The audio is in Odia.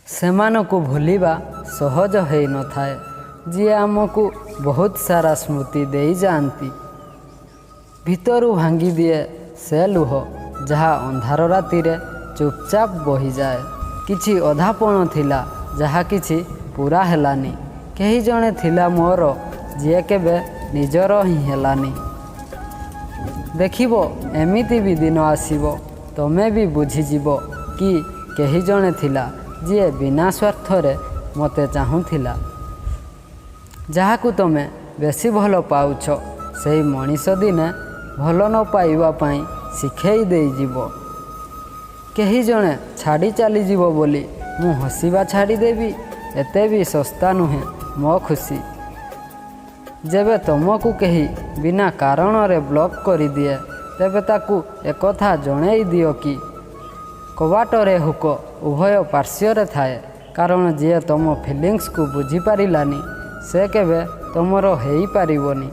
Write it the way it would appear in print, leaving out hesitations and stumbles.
ସେମାନଙ୍କୁ ଭୁଲିବା ସହଜ ହେଇନଥାଏ, ଯିଏ ଆମକୁ ବହୁତ ସାରା ସ୍ମୃତି ଦେଇଯାଆନ୍ତି। ଭିତରୁ ଭାଙ୍ଗିଦିଏ ସେ ଲୁହ, ଯାହା ଅନ୍ଧାର ରାତିରେ ଚୁପଚାପ ବହିଯାଏ। କିଛି ଅଧାପଣ ଥିଲା, ଯାହା କିଛି ପୂରା ହେଲାନି। କେହି ଜଣେ ଥିଲା ମୋର, ଯିଏ କେବେ ନିଜର ହିଁ ହେଲାନି। ଦେଖିବ, ଏମିତି ବି ଦିନ ଆସିବ, ତମେ ବି ବୁଝିଯିବ କି କେହି ଜଣେ ଥିଲା, ଯିଏ ବିନା ସ୍ୱାର୍ଥରେ ମୋତେ ଚାହୁଁଥିଲା। ଯାହାକୁ ତମେ ବେଶୀ ଭଲ ପାଉଛ, ସେଇ ମଣିଷ ଦିନେ ଭଲ ନ ପାଇବା ପାଇଁ ଶିଖେଇ ଦେଇଯିବ। କେହି ଜଣେ ଛାଡ଼ି ଚାଲିଯିବ ବୋଲି ମୁଁ ହସିବା ଛାଡ଼ିଦେବି? ଏତେ ବି ଶସ୍ତା ନୁହେଁ ମୋ ଖୁସି। ଯେବେ ତମକୁ କେହି ବିନା କାରଣରେ ବ୍ଲକ୍ କରିଦିଏ, ତେବେ ତାକୁ ଏକଥା ଜଣେଇ ଦିଅ କି କବାଟରେ ହୁକ ଉଭୟ ପାର୍ଶ୍ୱରେ ଥାଏ। କାରଣ ଯିଏ ତମ ଫିଲିଙ୍ଗସକୁ ବୁଝିପାରିଲାନି, ସେ କେବେ ତମର ହେଇପାରିବନି।